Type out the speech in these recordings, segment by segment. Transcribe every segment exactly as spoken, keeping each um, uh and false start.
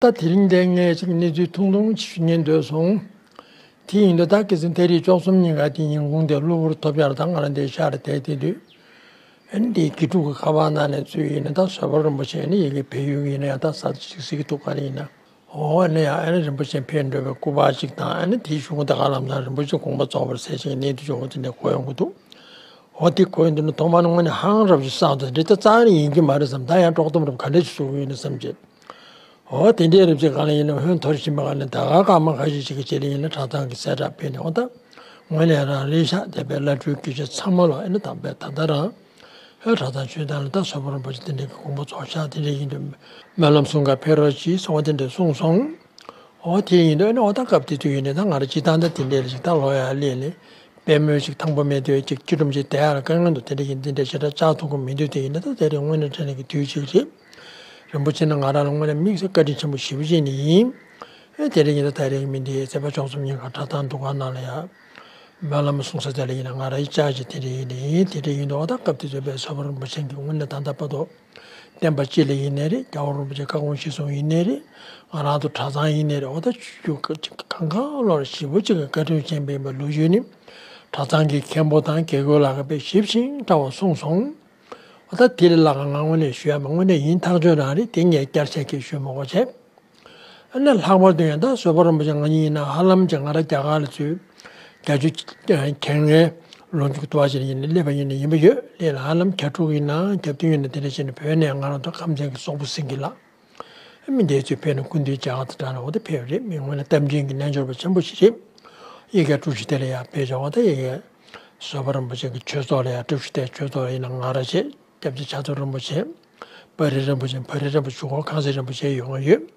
ད་དེ་རིང་འདི་ངས་ཅིག་གནས་ཚུལ་ཐུང་ཐུང་ཅིག་ཞུ་སྙིང་འདོད་སོང་། དེ་ཡིན་དུས་ད་ཁ་སང་ཏ་རིག་བཅུ་གསུམ་ཉིན་ཀ་དེ་ཉིན་གུང་དེ་གློ་བུར་ཐོབ་ཡག་ད་ང་རང་འདི་ཤར་བསྡད་དེ་དུས། ཨ་ནི་དེའི་དགེ་ཕྲུག་གི་ཁ་པར་ནང་ནས་ཚུར་ཡིན་ན་ད་བཟོད་པ་རིན་པོ་ཆེ་ནི་ཡི་གེ་བལ་ཡུལ་ཡིན་ན་ཡང་ད་ས་ཆ་ཅིག་གཟིགས་ཐུབ་ག་རེ་ཡིན་ན། འོ་ཨ་ནི་ཡང་ཨ་ནི་རིན་པོ་ཆེ་ཕེབས་འགྲོ་བའི་སྐུ་པར་ཅིག་དང་ཨ་ནི་དེའི་གཞུག་གུ་ད་ག་ལམ་སང་རིན་པོ་ཆེ་དགོངས་པ་རྫོགས་པར་ཟེར་ཅིག་གནས་དུས་ཆོག་དེ་འདྲ་གོ་ཡོང་གི་འདུག་འོ་དེ་གོ་ཡོང་དུས་ནི་ཐོག་མར་ནི་དངོས་གནས་ཧང་རབ་ཅིག་སངས་ཏེ་འདི་ད་རྩ་ནས་ཡིན་གྱི་མ་རེད་བསམ། ད་ཡང་དཀྲོག་གཏམ་རབ་ག་འདྲ་ཞིག་བཟོ་གི་ཡོད་ན་བསམ་བྱས། འོ་དེ་འདྲའི་རབ་ཅིག་ག་ལ་ཡིན་ན་ཧོན་ཐོར་བཞིན་པ་ག་ལ་ད་ག་སྐར་མ་ཁ་ཤས་ཤིག་གི་རྗེས་ལ་ཡིན་ན་གྲྭ་ཚང་གི་གསལ་བསྒྲགས་ཕེབས་ནས་འོ་ད་དངོས་གནས་རང་རེད་ཤག་དེ་བས་བླ་སྤྲུལ་སྐུ་མཆེད་ཚང་མ་ལ་ཨེ་ན་དམ་པའི་ད་ལྟ་རང་ཧོན་གྲྭ་ཚང་ཆོས་ཐང་ལ་ད་བཟོད་པ་རིན་པོ་ཆེ་དེ་འདྲའི་གི་དགོངས་པ་རྫོགས་ཤག་དེ་འདྲའི་ཡིན་དུས་སྨོན་ལམ་གསུང་ག་ཕེབས་རོགས་གྱིས་གསུང་བ་དེ་འདྲ་གསུངས་སོང་། འོ་དེ་ཡིན་དུས་ཨེ་ན་འོ་ད་སྐབས་དེ་དུས་ཡིན་ནས་ད་ང་རང་སྤྱིར་བཏང་ད་དེ་འདྲའི་ལ་ཞིག་ད་ལོ་ཡར་སླེབས་ནས་དཔལ་མོ་ཞིག་ཐང་པོ་མེད་དུས་ཅིག་སྐྱིད་སྒྲོམ་ཅིག་བསྡད་ཡག་ལ་དཀའ་ངལ་འདུག་དེ་འདྲ་ཡིན་དེ་འདྲ་ཞེ་དྲག་བཅག་ཐུབ་ཀྱི་མི་འདུག་དེ་ཡིན་ན་ད་དེ་རིང་དངོས་གནས་དྲང་གནས་ཀྱི་དུས་གཅིག་རེད། རིན་པོ་ཆེ་ནི་ང་རང་ལ་དངོས་གནས་དམིགས་བསལ་བཀའ་དྲིན་ཆེན་པོ་ཞེ་པོ་ཅིག་ནི་ཡིན། ཨེ་དེ་རིང་ཡིན་ད་ད་རེས་མི་འདི་ཚེས་པ་བཅུ་གསུམ་ཉིན་ག་གྲྭ་ཚང་འདུ་ཁང་ནང་ལ་ཡ། སྨོན་ལམ་གསུང་ས་དེ་ལ་ཡིན་ན་ང་རང་ཡི་ཅག་ཅིག་དེ་འདྲ་ཡིན་ནི་ཡིན་དེ་འདྲ་ཡིན་དུས་འོ་ད་སྐབས་དེ་ཚོ་པའི་བཟོད་པ་རིན་པོ་ཆེ་གི་དངོས་གནས་ད་ལྟ་བར་དུ། བསྟན་པ་སྤྱི་ལ་ཡིན་ནའི་རེད། རྒྱལ་བ་རིན་པོ་ཆེ་བཀའ་དགོངས་གཞིར་བཟུང་ཡིན་ནའི་རེད། ང་རང་ཚོ་གྲྭ་ཚང་ཡིན་ནའི་རེད། འོ་ད་ཆུ་ཆུ་གང་གང་ལོར་ཞེ་པོ་ཅིག་གི་བཀའ་དྲིན་ཅན་པའི་ལོ་རྒྱུས་ནི། གྲྭ་ཚང་གི་མཁན་པོ་དང་དགེ་བསྐོས་ལགས་ཀྱིས་དཔེ་ཞིབ་ཅིང་ཕྲ་བ་གསུངས་སོང་། འོ་ད་དེ་ལས་ལྷག་ག་ང་དངོས་གནས་ཞུ་ཡ་མ་དངོས་གནས་ཡིན་ཐག་ཆོད་རང་རེད། དེ་ངས་བསྐྱར་བཤད་ཀྱིས་ཞུ་མ་དགོས་བྱས། ཨ་ནི་ལྷག་པར་དུ་ཡང་ད་བཟོད་པ་རིན་པོ་ཆེ་ང་གཉིས་ཡིན་ན་ཧ་ལམ་ཅིག་ང་རང་རྒྱ་གར་ལ་ཚུར་བརྒྱད་ཅུ་གྱ་ལྔའི་ལོ་མཇུག་ཏུ་བ་ཞིག་ཡིན་ནའི་སླེབས་པ་ཡིན་ནའི་ཡིན་པ་ཡོད་ལས་ལ་ཧ་ལམ་གྱ་དྲུག་ཡིན་ན་གྱ་བདུན་ཡིན་ན་དེ་འདྲ་བྱས་ནས་བོད་ནས་ང་རང་ཚོ་ཁམས་ཚན་གྱི་སོག་པོ་སེང་གེ་ལགས། མི་འདིའི་ཚུལ་ཕེབས་ནས་སྐུ་མདུན་མཇལ་ཁ་དང་སྦྲགས་ནས་འོ་དེ་ཕེབས་རེད། མི་དངོས་གནས་རྟ་མགྲིན་གྱི་རྣལ་འབྱོར་པ་ཆེན་པོ་ཞིག་རེད། ཡ་གྱལ་བཀྲ་ཤིས་བདེ་ལེགས་ཡ་ཕེབས་བྱུང་བ་དང་ཡ་གྱལ་བཟོད་པ་རིན་པོ་ཆེ་གི་ཆོས་ཚོགས་ལ་ཡ་བཀྲ་ཤིས་བདེ་ཆོས་ཚོགས་ཡིན་ན་ང་རང་བྱས་སྐྱབས་རྗེ་ཕྱག་རྡོར་རིན་པོ་ཆེ། དཔའ་རིས་རིན་པོ་ཆེ་དཔའ་རིས་རིན་པོ་ཆེ་ཆུ་འཁོར་ཁང་གསར་རིན་པོ་ཆེ་ཡོང་གི་ཡོད།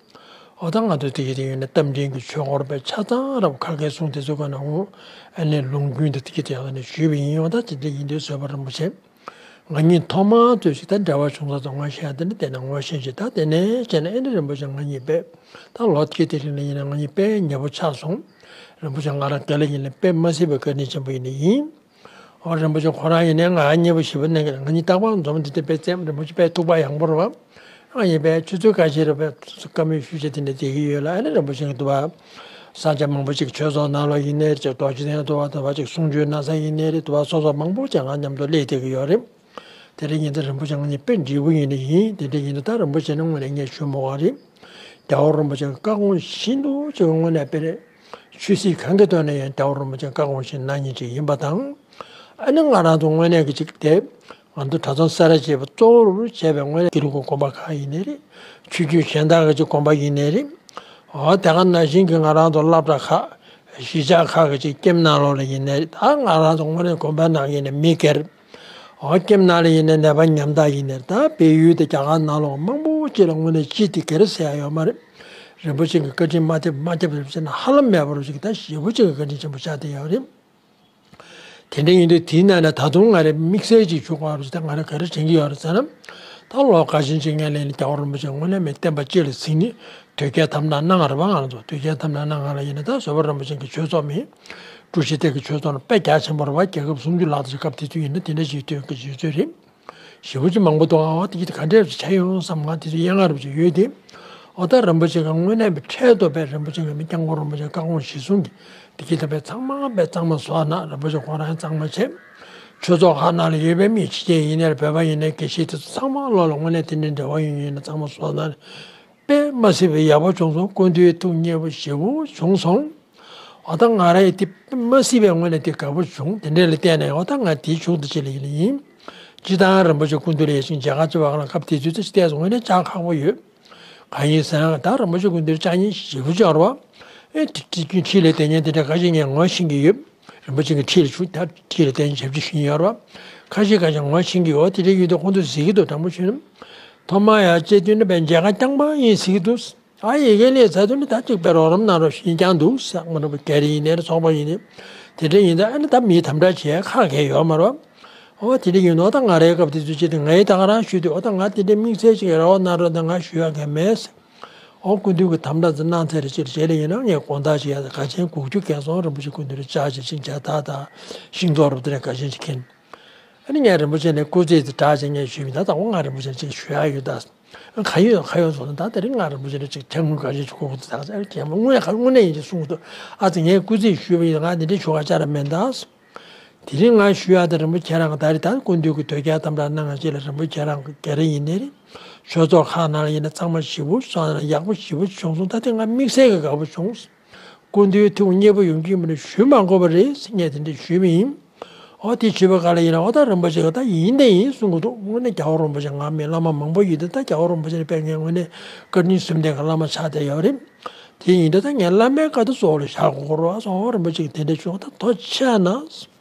འོ་ད་ང་ཚོ་དེ་གི་དེ་ཡོད་ན་རྟ་མགྲིན་གྱི་ཆོས་སྐོར་པའི་ཆ་ཚང་རབ་ཁ་སྐད་གསུང་དེ་ཚོ་ག་ན་འོ་ཨ་ནི་ལུང་རྒྱུན་དུ་དེ་གི་དེ་ཡག་ནས་ཞུས་པ་ཡིན། འོ་ད་དེ་འདྲ་ཡིན་དུས་བཟོད་པ་རིན་པོ་ཆེ། ང་གཉིས་ཐོག་མར་ཚོས་ཤིག་ད་འབྲེལ་བ་བྱུང་ས་དང་ངོ་ཤེས་དེ་ནི་དེ་ནས་ངོ་ཤེས་ཤིག་ད་དེ་ནས་བྱས་ན་ཨེ་ནི་རིན་པོ་ཆེ་ང་གཉིས་དཔེ་ད་ལོ་དེ་དེ་རིང་ལ་ཡིན་ན་ང་གཉིས་དཔེ་ཉེ་པོ་ཆགས་སོང་། རིན་པོ་ཆེ་ང་རང་དེ་ལ་ཡིན་ན་དཔེ་མ་སྲིད་པའི་བཀའ་དྲིན་ཆེན་པོ་ཡིན་ནི་ཡིན། ཨོ་རིན་པོ་ཆེ་ཁོ་རང་ཡིན་ནའི་ང་མཉེས་པོ་ཞེ་པོ་གནང་གི་རེད། ང་གཉིས་རྟག་པར་འཛོམས་དེ་དེ་དཔེ་བཙན་རིན་པོ་ཆེ་དཔེ་ཐུགས་པ་ཡངས་པོ་རེད་བ། ང་གཉིས་དཔེ་ཆུ་ཚོད་ཁ་ཤས་རེ་དཔེ་བཀའ་མོལ་ཞུ་བྱས་དེ་འདྲ་བསྡད་ཀྱི་ཡོད་ལ་ཨ་ནི་རིན་པོ་ཆེ་གི་འདུག་བ། ས་ཆ་མང་པོ་ཅིག་ཆོས་ཚོགས་ནང་ལོགས་ཡིན་ནའི་ཅིག་རྡོ་རྗེ་གདན་འདུག་བ་འདུག་བ་ཅིག་གསུང་ཆོས་གནང་ས་ཡིན་ནའི་རེད་འདུག་བ་སོ་སོ་མང་པོ་ཅིག་ང་མཉམ་དུ་སླེབས་བསྡད་ཀྱི་ཡོད་རེད། དེ་རིང་ཉིན་དེ་རིན་པོ་ཆེ་ང་གཉིས་དཔེ་འདྲིས་པོ་ཡིན་ནི་ཡིན། དེ་འདྲ་ཡིན་དུས་ད་རིན་པོ་ཆེ་ནི་དངོས་ནས་ངས་ཞུ་མི་དགོས་རེད། རྒྱལ་བ་རིན་པོ་ཆེ་གི་བཀའ་དགོངས་བཞིན་དུ་ཅིག་དངོས་གནས་དཔེ་རེད། ཆོས་སྲིད་གང་གི་ཐོག་ནས་ཡང་རྒྱལ་བ་རིན་པོ་ཆེ་བཀའ་དགོངས་བཞིན་གནང་མཁན་ཅིག་ཡིན་པ་དང་། ཨ་ནི་ང་རང་ཚོ་དངོས་གནས་ཀྱི་ཅིག་དེ། ང་ཚོ་གྲྭ་ཚང་སེ་ར་བྱེས་པ་གཙོ་བོར་བྱས་པའི་དངོས་གནས་ཀྱི་ལུགས་ཀྱི་དགོན་པ་ཁག་ཡིན་ནའི་རེད། ཆོས་བརྒྱུད་གཞན་དག་གི་ཅིག་དགོན་པ་ཡིན་ནའི་རེད། འོ་དེ་ག་ནང་བཞིན་གྱི་ང་རང་ཚོ་སློབ་གྲྭ་ཁག་གཞིས་ཆགས་ཁག་གི་ཅིག་ཀེམ་ནང་ལོགས་ལ་ཡིན་ནའི་རེད། ད་ང་རང་ཚོ་དངོས་གནས་དགོན་པ་ནང་ཡིན་ནའི་མི་སྒེར། འོ་ཀེམ་ནང་ལ་ཡིན་ནའི་ནད་པ་ཉམ་ཐག་ཡིན་ནའི་རེད། ད་བལ་ཡུལ་དེ་རྒྱ་གར་ནང་ལོགས་མང་པོ་ཅིག་ལ་དངོས་གནས་སྤྱི་དེ་སྒེར་ཟེར་ཡ་ཡོད་མ་རེད། རིན་པོ་ཆེ་གི་བཀའ་དྲིན་མ་ཐེབས་མ་ཐེབས་རེད་ཟེར་ན་ཧ་ལམ་མེད་པ་རུ་ཅིག་ད་ཞེ་པོ་ཅིག་གི་བཀའ་དྲིན་ཆེན་པོ་ཆགས་བསྡད་ཡོད་རེད། དེ་འདྲ་ཡིན་དུས་དེའི་ནང་ནས་ད་དུང་ང་རེ་དམིགས་བསལ་ཅིག་ཞུ་དགོས་པ་ཞིག་ད་ང་རེ་ག་རེ་དྲན་གྱི་ཡོད་རེད་ཟེར་ན། ད་ལོ་འགའ་ཤས་ཅིག་སྔོན་ལ་ནི་རྒྱལ་བ་རིན་པོ་ཆེ་དངོས་གནས་མི་བསྟན་པ་སྤྱི་ལ་གཟིགས་ནི་དོལ་རྒྱལ་ཐབས་སྣང་གནང་བ་རེད་པ། ང་ཚོ་དོལ་རྒྱལ་ཐབས་སྣང་གནང་ག་ལ་ཡིན་ན་ད་བཟོད་པ་རིན་པོ་ཆེ་གི་ཆོས་ཚོགས་མི་ཀྲུའུ་ཞི་ཏེ་གི་ཆོས་ཚོགས་ནི་དཔེ་རྒྱ་ཆེན་པོ་རེད་པ། རྒྱལ་ཁབ་སུམ་ཅུ་ལྷག་ཙམ་སྐབས་དེ་དུས་ཡིན་ན་དེ་འདྲ་ཞིག་ཐོན་གི་ཞུ་ཚོད་རེད། ཞེ་པོ་ཅིག་མང་པོ་འདུག་ཨ་དེ་གི་ག་འདྲས་ཆགས་ཡོང་བསམ། ང་དེ་ཚོ་ཡན་ལག་རུ་ཅིག་ཡོད་དེ། ཨོ་ད་རིན་པོ་ཆེ་གི་དངོས་གནས་པའི་འཕྲལ་དུ་པའི་རིན་པོ་ཆེ་གི་མི་སྐྱབས་མགོན་རིན་པོ་ཆེ་བཀའ་དགོངས་གཞིར་བཟུང་གི་དེ་གི་ད་པའི་ཚང་མ་པའི་གཙང་མ་བཟོ་ན་རིན་པོ་ཆེ་ཁོ་རང་གཙང་མ་བྱས། ཆོས་ཚོགས་ཁག་ནང་ལ་ཡོད་པའི་མི་ཕྱི་རྒྱལ་ཡིན་ནའི་བོད་པ་ཡིན་ནའི་དགེ་བཤེས་དེ་ཚོ་ཚང་མ་ལོག་ལ་དངོས་གནས་དེ་འདྲའི་འབྲེལ་བ་ཡོད་ཡིན་ན་གཙང་མ་བཟོ་ན་དཔེ་མ་སྲིད་པའི་ཡག་པོ་བྱུང་སོང་། སྐུ་མདུན་ཐུགས་མཉེས་པོ་ཞེ་པོ་བྱུང་སོང་། ཨོ་ད་ང་རང་ཡི་དེ་མ་སྲིད་པའི་ངོས་ནས་དེ་དགའ་པོ་བྱུང་། དེ་འདྲ་ལ་བལྟས་ནས་ཨོ་ད་ང་དེའི་ཕྱོགས་དེ་ཅི་ལ་ཡིན་ལ་ཡིན། སྤྱིར་བཏང་རིན་པོ་ཆེ་སྐུ་མདུན་ལ་ཡིད་ཆེས་མཇལ་ཁ་བཅར་བ་ལ་སྐབས་དེ་དུས་ཚོད་ཅིག་བལྟས་སོང་། དངོས་གནས་བཅར་ཁག་པོ་ཡོད། གང་ཡིན་ཟེར་ན་ད་རིན་པོ་ཆེ་སྐུ་མདུན་བཅར་མཁན་ཞེ་པོ་ཅིག་ཡོད་རེད་པ། ཨེ་དེ་དེ་ཁྲིད་ལས་དེ་ཉན་དེ་འདྲ་ཁ་ཤས་ངས་ངོ་ཤེས་ཀྱི་ཡོད། རིན་པོ་ཆེ་གི་ཁྲིད་ལ་ཞུགས་ད་ཁྲིད་ལ་དེ་ཉན་ཞབས་ཕྱི་ཞུས་ཡོད་རེད་པ། ཁ་ཤས་ཁ་ཤས་ངོ་ཤེས་ཀྱི་ཡོད། དེ་འདྲ་ཡོད་དུས་ཁོང་ཚོས་ཟེར་གྱི་འདུག་དྲང་པོ་ཞུས་ན། ཐོག་མར་ཡར་བཅར་དུས་ནི་བས་མཇལ་ཁ་རྐྱང་པ་ཡིན་ཟེར་གྱི་འདུག་ཨ་ཡི་གེ་སླེབས་ཚར་དུས་ནི་ད་ཅིག་དཔེ་རོགས་རམ་གནང་རོགས་ཞུ་མཁན་འདུག་ཟེར། མ་འགྲོ་བ་སྒེར་ཡིན་ནའི་རེད་ཚོགས་པ་ཡིན་ནའི། དེ་འདྲ་ཡིན་ད་ཨ་ནི་ད་མིའི་དམ་དྲག་བྱེད་ཡ་ཁག་གས་ཡོད་མ་རེད་པ། འོ་དེ་འདྲ་ཡིན་ནོ་ད་ང་རའི་སྐབས་དེ་ཚོ་བྱེད་དུས་ངའི་ད་ག་རང་ཞུས་དུས་ཨོ་ད་ང་དེ་འདྲའི་དམིགས་བསལ་ཅིག་རེ་བ་གནང་རོགས་གནང་། ང་ཞུ་ཡ་གས་མེད་ཟེར། ཨོ་སྐུ་མདུན་གྱི་དམ་དྲག་ཙམ་གནང་ཚར་རེ་ཅིག་རྗེས་ལ་ཡིན་ན་ངས་དགོངས་དག་ཅིག་ཡ་ཟེར། ག་ཆེན་དགུ་བཅུ་གྱ་གསུམ་རིན་པོ་ཆེ་སྐུ་མདུན་ལ་བཅར་ཅིག་ཅིག་མཇལ་དར་དང་ཤིང་ཏོག་རུ་དེ་འདྲ་ག་ཆེན་ཅིག་ཁྱེར། ཨ་ནི་ངས་རིན་པོ་ཆེ་ནས་སྐུ་རྩེད་དེ་གྲགས་ཅིག་ངས་ཞུས་མི་ད་ད་འོ་ང་རིན་པོ་ཆེ་ལ་ཅིག་ཞུ་ཡ་ཡོད་ད། ཁ་ཡོད་ཁ་ཡོད་སོང་ན་ད་དེ་རིང་ང་རིན་པོ་ཆེ་ལ་ཅིག་དེ་དངུལ་ག་ཚོད་ཅིག་དགོས་ཀྱི་འདུག་ད་ཟེར་གྱིས་མོ་དངོས་གནས་དངོས་གནས་ཡིན་ཅིག་གསུངས་འདུག་ཨ་ཙི་ངས་སྐུ་རྩིས་ཞུས་པ་ཡིན། ང་འདི་འདྲའི་ཞུ་ག་བཅར་མེད་ད། དེ་རིང་ང་ཞུ་ཡག་དེ་རིན་པོ་ཆེ་ཁྱེད་རང་གི་ད་རེས་ད་སྐུ་མདུན་གྱི་དོལ་རྒྱལ་དམ་དྲག་གནང་ང་ཅིག་ལ་རིན་པོ་ཆེ་ཁྱེད་རང་གི་སྒེར་ཡིན་ནའི་རེད། ཆོས་ཚོགས་ཁག་ནང་ལ་ཡིན་ན་གཙང་མ་ཞེ་པོ་སོང་ན་ཡག་པོ་ཞེ་པོ་བྱུང་སོང་། ད་དེ་ང་དམིགས་བསལ་གྱི་དགའ་པོ་བྱུང་། སྐུ་མདུན་ཐུགས་མཉེས་པོ་ཡོང་གི་ཡིན་པ་ནི་ཞུ་མ་དགོས་པ་རེད་ཟེར་ངས་དེ་འདྲ་ཞུས་པ་ཡིན། འོ་དེ་ཞུས་པ་ག་ལ་ཡིན་ན་འོ་ད་རིན་པོ་ཆེ་ག་ད་ཡིན་དེ་ཡིན་གསུང་གི་འདུག་དངོས་གནས་རྒྱལ་བ་རིན་པོ་ཆེ་ང་མི་བླ་མ་མང་པོ་ཡོད་དེ་ད་རྒྱལ་བ་རིན་པོ་ཆེ་དཔེ་ངས་དངོས་གནས་བཀའ་དྲིན་གསུམ་ལྡན་གྱི་བླ་མ་ཆགས་བསྡད་ཡོད་རེད། དེ་ཡིན་དུས་ད་ངས་བླ་མའི་བཀའ་དེ་གཙོ་བོ་ལ་བཞག་དགོས་རེད་བ་སོང་རིན་པོ་ཆེ་གིས་དེ་འདྲ་བྱུང་ད་ཐོ་ཆད་ན།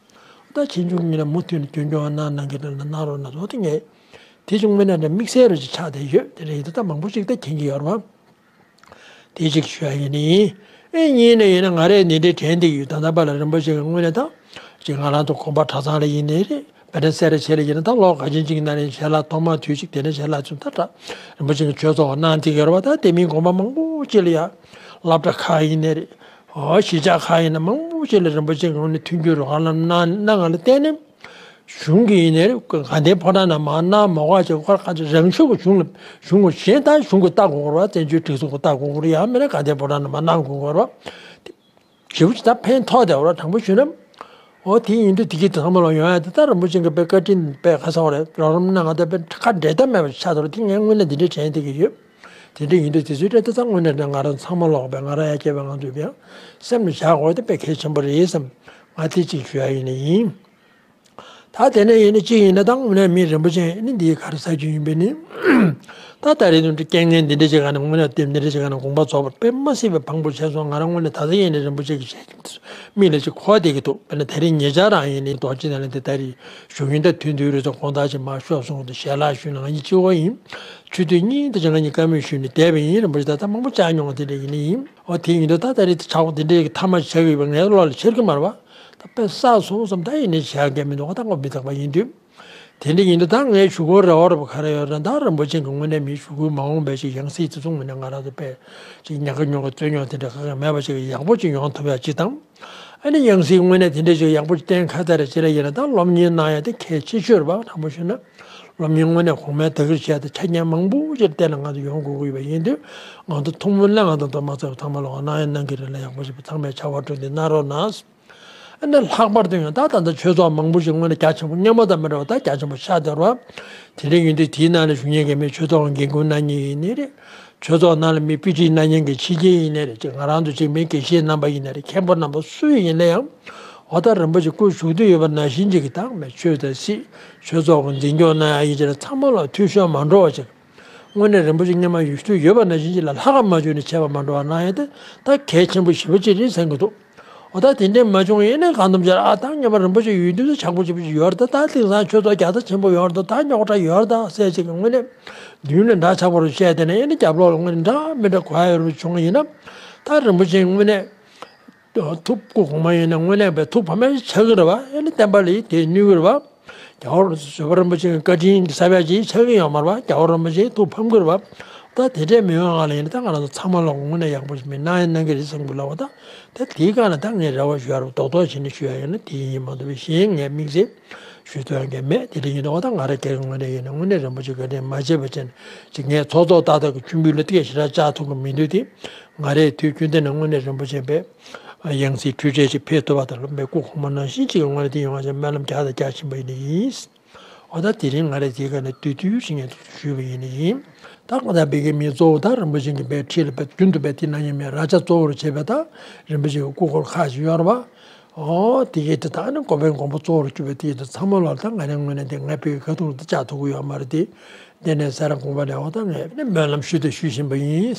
ད་ཕྱིན་ཆད་ངས་ལ་མུ་མཐུད་ནས་རྒྱུན་སྐྱོང་གནང་གནང་གི་རེད་ལ་གནང་རོགས་གནང་འོ་དེ་ངས་དེ་ཅུང་དངོས་གནས་དམིགས་བསལ་རུ་ཅིག་ཆགས་བསྡད་ཡོད་དེ་རེད་ཡིན་དུས་ད་མང་པོ་ཞིག་ད་མཁྱེན་གྱི་ཡོད་རེད་བ། དེ་གཅིག་ཞུ་ཡ་ཡིན་ནི་ཡིན། ཨེ་གཉིས་ནས་ཡིན་ན་ང་རས་འདི་འདྲའི་དྲན་བསྡད་ཀྱི་ཡོད། ད་ལྟ་བར་ལ་རིན་པོ་ཆེ་གི་དངོས་གནས་ད་ཅིག་ང་རང་ཚོ་དགོན་པ་གྲྭ་ཚང་ལ་ཡིན་ནའི་རེད། དཔེར་ན་སེ་ར་བྱེས་ལ་ཡིན་ན་ད་ལོ་ག་ཚོད་ཅིག་ནང་ནས་ཞལ་ལག་ཐོག་མ་དུས་ཅིག་དེ་ནས་ཞལ་ལག་ཚུན་ད་གྲྭ་རིན་པོ་ཆེ་གི་ཆོས་ཚོགས་གནང་བསྡད་ཀྱི་ཡོད་རེད་བ། ད་དེ་མིན་དགོན་པ་མང་པོ་ཅིག་ལ་ཡ་སློབ་གྲྭ་ཁག་ཡིན་ནའི་རེད། ཨོ་གཞིས་ཆགས་ཁག་ཡིན་ན་མང་པོ་ཅིག་ལ་རིན་པོ་ཆེ་གི་དངོས་གནས་མཐུན་འགྱུར་རོགས་རམ་གནང་གནང་ང་ལ་བརྟེན་ནས། གཞུང་གི་ཡིན་ནའི་དགའ་ལྡན་ཕོ་བྲང་ནང་མར་གནང་མ་དགོས་ཅིག་ཁོ་རང་ག་ཚོད་རང་ཤུགས་ཀྱིས་གཞུང་ལ་གཞུང་གི་གཞན་དག་གཞུང་གིས་ལྟ་དགོས་རེད་བ། བཙན་བྱོལ་སྒྲིག་འཛུགས་ཀྱིས་ལྟ་དགོས་རེད། ཡང་མིན་ན་དགའ་ལྡན་ཕོ་བྲང་ནང་མར་གནང་དགོས་རེད་བ། དེ་ཞེ་པོ་ཅིག་ད་ཕན་ཐོགས་བསྡད་ཡོད་རེད་དྲང་པོ་ཞུས་ན། འོ་དེ་ཡིན་དུས་དེ་གི་ཚང་མ་ལ་ཡོང་ཡ་དེ་ད་རིན་པོ་ཆེ་གི་དཔེ་བཀའ་དྲིན་དཔེ་ཁ་སང་བ་རེད། རོགས་རམ་གནང་ང་ད་དཔེ་ཁ་འབྲལ་ཐབས་མེད་པ་ཆགས་འདུག་རེད། དེ་ངས་དངོས་གནས་འདི་འདྲའི་དྲན་བསྡད་ཀྱི་ཡོད། དེ་འདྲ་ཡིན་དུས་དེ་ཚོའི་གྲས་དེ་ད་དངོས་གནས་ང་རང་ཚང་མ་ལོག་པའི་ང་རང་ཡ་སྐྱེས་པའི་ང་ཚོས་ཡང་སེམས་ལ་བཞག་དགོས་དེ་དཔེ་གལ་ཆེན་པོ་རེད་བསམ། ང་དེ་གཅིག་ཞུ་ཡ་ཡིན་ནི་ཡིན། ད་དེ་ནས་ཡིན་ན་གཅིག་ཡིན་ན་ད་དངོས་གནས་མི་རིན་པོ་ཆེ་ནི་འདིའི་ག་རེ་ཟ་རྒྱུ་ཡིན་པས་ནི། ད་ད་རེས་དུས་རྐྱེན་ངན་འདི་འདྲ་ཅིག་ག་ནས་དངོས་གནས་དེ་འདི་འདྲ་ཅིག་ག་ནས་དགོངས་པ་རྫོགས་པར་དཔེ་མ་སྲིད་པའི་ཕངས་པོ་བྱས་སོང་། ང་རང་དངོས་གནས་ད་ལྟ་ཡིན་ནའི་རིན་པོ་ཆེ་གི་ཞལ་མིག་ལ་ཅིག་འཁོར་བསྡད་ཀྱི་འདུག་དཔེར་ན་དེ་རིང་ཉེ་ཆར་རང་ཡིན་ནའི་རྡོ་རྗེ་གདན་ལ་འདི་ད་རེས་བཞུགས་ཡུན་ད་ཐུང་ཐུང་རེད་སོང་། དགོང་དག་ཅིག་མར་ཤོག་གསུངས་འདུག་ཞལ་ལག་ཞུས་ན་ང་གཉིས་གཅིག་པོ་ཡིན། ཆུ་ཚོད་གཉིས་དེ་ཅིག་ང་གཉིས་བཀའ་མོལ་ཞུས་ནས་བསྡད་པ་ཡིན། རིན་པོ་ཆེ་ད་ལྟ་མང་པོ་བཅར་མྱོང་བ་དེ་འདྲ་ཡིན་ནི་ཡིན། འོ་དེ་ཡིན་དུས་ད་ད་རེས་དེ་ཆག་སྒོ་དེ་འདྲའི་ཐ་མ་བཞག་ཡོད་པ་ངའི་བློ་ལ་འཆར་གི་མ་རེད་བ། ད་དཔེ་བསགས་སོང་བསམ་ད་ཡིན་ནའི་བཞག་གི་མི་འདུག་ད་ངོ་མི་ཚ་བ་ཡིན་དུས། དེ་འདྲ་ཡིན་དུས་ད་ངས་ཞུ་དགོས་རེ་བ་རེ་བ་ག་རེ་ཡོད་རེད། ད་རིན་པོ་ཆེ་གི་དངོས་གནས་མི་ཞུ་དགོས་མ་འོངས་པའི་ཞིག་ཡང་སྲིད་དེ་ཚོ་དངོས་གནས་ང་རང་ཚོ་དཔེ་ཅིག་ཉག་ག་ཉོག་ག་རྩོད་རྙོག་དེ་འདྲ་ག་གེ་མེད་པ་ཞིག་ཡག་པོ་ཅིག་ཡོང་ཐུབ་ཡ་ཅིག་དང་། ཨ་ནི་ཡང་སྲིད་དངོས་གནས་དེ་འདྲ་ཞིག་ཡག་པོ་ཅིག་བསྟན་ཁ་ཚ་རེ་ཅི་རེ་ཡིན་ན་ད་སློབ་གཉེར་གནང་ཡ་དེ་གལ་ཆེ་ཤོས་རེད་བ། དྲང་པོ་ཞུས་ན། སློབ་གཉེར་དངོས་གནས་གོང་མའི་དར་རྒྱས་བྱས་ཏེ་ཆ་རྐྱེན་མང་པོ་ཅིག་བསྟན་ལ་ང་ཚོ་ཡོང་དགོས་ཀྱི་ཡོད་པ་ཡིན་དུས། ང་ཚོ་ཐུགས་སྨོན་གནང་ང་ཚོ་གཏོར་མ་ཚོ་ཚང་མ་ལ་གནང་ཡ་གནང་གི་རེད་ལ་ཡག་པོ་ཞིག་ཚང་མས་ཕྱག་དཔར་སྤྲོད་འདི་གནང་རོགས་གནང་། ཨ་ནི་ལྷག་པར་དུ་ཡང་ད་ད་ལྟ་ཆོས་ཚོགས་མང་པོ་ཞིག་དངོས་གནས་རྒྱ་ཆེན་པོ་སྔོན་མ་དང་མི་འདྲ་བ་ད་རྒྱ་ཆེན་པོ་ཆགས་བསྡད་རེད་བ། དེ་འདྲ་ཡིན་དུས་དེའི་ནང་ལ་བཞུགས་མཁན་གྱི་མི་ཆོས་ཚོགས་འགན་འཁུར་གནང་མཁན་ཡིན་ནའི་རེད། ཆོས་ཚོགས་ནང་ལ་མི་དཔེ་ཁྲིད་གནང་མཁན་གྱི་ཕྱི་རྒྱལ་ཡིན་ནའི་རེད། ཅིག་ང་རང་ཚོ་ཅིག་མི་དགེ་བཤེས་རྣམ་པ་ཡིན་ནའི་རེད། མཁན་པོ་རྣམ་པ་སུ་ཡིན་ན་ཡང་། འོ་ད་རིན་པོ་ཆེ་སྐུ་བཞུགས་དུས་ཡོད་པ་ནང་བཞིན་ཅིག་གི་དང་མེད་ཆོས་དང་སྲིད་ཆོས་ཚོགས་ཀྱི་འཛིན་སྐྱོང་གནང་ཡ་ཡིན་ཅིག་ལ་ཚང་མ་ལ་འཐུས་ཤོར་མ་འགྲོ་བ་ཅིག་དངོས་གནས་རིན་པོ་ཆེ་སྔོན་མ་ཡུལ་དུས་ཡོད་པ་ནང་བཞིན་ཅིག་ལ་ལྷག་ག་མ་བཅུག་ནས་ཆད་པ་མ་འགྲོ་བ་གནང་ཡ་དེ་ད་གལ་ཆེན་པོ་ཞེ་པོ་ཅིག་རེད་བསམ་གྱི་འདུག་འོ་ད་དེ་འདྲས་མ་བྱུང་ཡིན་ན་གང་ཐུབ་ཅིག་ཨ་ད་སྔོན་མ་རིན་པོ་ཆེ་ཡོད་དུས་ཆག་པོ་ཆེ་པོ་ཅིག་ཡོད་རེད། ད་དེང་སང་ཆོས་ཚོགས་རྒྱ་ཚ་ཆེན་པོ་ཡོད་རེད། ད་རྙོག་དྲ་ཡོད་རེད། ད་ཟེར་ཅིག་གི་དངོས་གནས་མདུན་ལ་འདྲ་ཆགས་པ་རུ་བཤད་དེ་ནས་ཨེ་ནི་རྒྱབ་ལོགས་ལ་དངོས་གནས་འདྲ་མི་འདྲ་གོ་ཡ་ཡོད་རུ་བྱུང་བ་ཡིན་ན། ད་རིན་པོ་ཆེ་དངོས་གནས་ཐུགས་སྐུ་གོང་མ་ཡིན་ན་དངོས་གནས་པའི་ཐུགས་ཕམ་ཡ་ཆགས་ཀྱི་རེད་བ། ཨེ་ནི་བསྟན་པ་ལ་དེ་གནོད་ཀྱི་རེད་བ། རྒྱལ་བ་བཟོད་པ་རིན་པོ་ཆེ་གི་བཀའ་དྲིན་གྱི་ས་བྱ་ཅིག་ཆགས་ཀྱི་ཡོད་མ་རེད་བ། རྒྱལ་བ་རིན་པོ་ཆེ་ཐུགས་ཕམ་གྱི་རེད་བ། ད་དེ་འདྲས་མི་ཡོང་ང་ལ་ཡིན་ན་ད་ང་རང་ཚོ་ཚང་མ་ལ་དངོས་གནས་ཡག་པོ་ཞིག་མི་གནང་ཡང་གནང་གི་རེད་བསམ་གྱི་ལ་བ། ད་ད་དེའི་སྒང་ལ་ད་ངས་རེ་བ་ཞུ་ཡ་རེད། རྡོག་རྡོག་བྱས་ནས་ཞུ་ཡ་ཡིན་ན་དེ་ཡིན་མ་གཏོགས་པའི་གཞན་ངས་དམིགས་བསལ་ཞུ་ཐུབ་ཡ་གི་མེད། དེ་འདྲ་ཡིན་དུས་ད་ང་རང་སྒེར་གྱི་ངོས་ནས་ཡིན་ན་དངོས་གནས་རིན་པོ་ཆེ་བཀའ་དྲིན་མ་བརྗེད་པ་བྱས་ནས་ཅིག་ངས་ཚོགས་གཙོ་ཏག་ཏག་གི་མཆོད་འབུལ་ལ་ཏིག་ཞེ་དྲག་བཅར་ཐུབ་ཀྱི་མི་འདུག་དེ་ང་རའི་དུས་རྒྱུན་དེ་ནས་དངོས་གནས་རིན་པོ་ཆེ་པའི་ཡང་སྲིད་འཕྲུལ་ཆས་ཅིག་ཕེབས་ཐུབ་པ་དང་སློབ་མའི་སྐུ་གོང་མ་ནང་བཞིན་ཅིག་གི་ངོས་ནས་དེ་ཡོང་བ་ཅིག་སྨོན་ལམ་རྒྱག་དང་རྒྱག་བཞིན་པ་ཡིན་ནི་ཡིན། འོ་ད་དེ་རིང་ང་རས་དེའི་སྒང་ནས་བསྡུས་བསྡུས་ཤིག་ངས་ཞུས་པ་ཡིན་ནི་ཡིན། ད་གང་ལྟར་བོད་ཀྱི་མི་གཙོ་བོ་ད་རིན་པོ་ཆེ་གི་བའི་ཁྲི་ལ་བའི་རྒྱུན་དུ་བའི་དེ་ན་ཡིན་མེད་ར་ཅག་གཙོ་བོར་བྱས་པའི་ད་རིན་པོ་ཆེ་གི་སྐུ་འཁོར་ཁག་ཅིག་ཡོད་རེད་བ། འོ་དེ་གའི་དེ་ད་ནི་དགོན་པའི་མགོན་པོ་གཙོ་བོར་གྱུར་པའི་དེ་གའི་དེ་ཚང་མ་ལོག་ད་ང་རའི་ངོས་ནས་དེ་ང་བོད་ཀྱི་ཁ་ཐུག་ལ་ད་བཅར་ཐུབ་ཀྱི་ཡོད་མ་རེད་དེ། དེ་ནས་སེ་ར་དགོན་པ་ནས་འོ་ད་ངས་ནི་སྨོན་ལམ་ཞུས་དང་ཞུ་བཞིན་པ་ཡིན།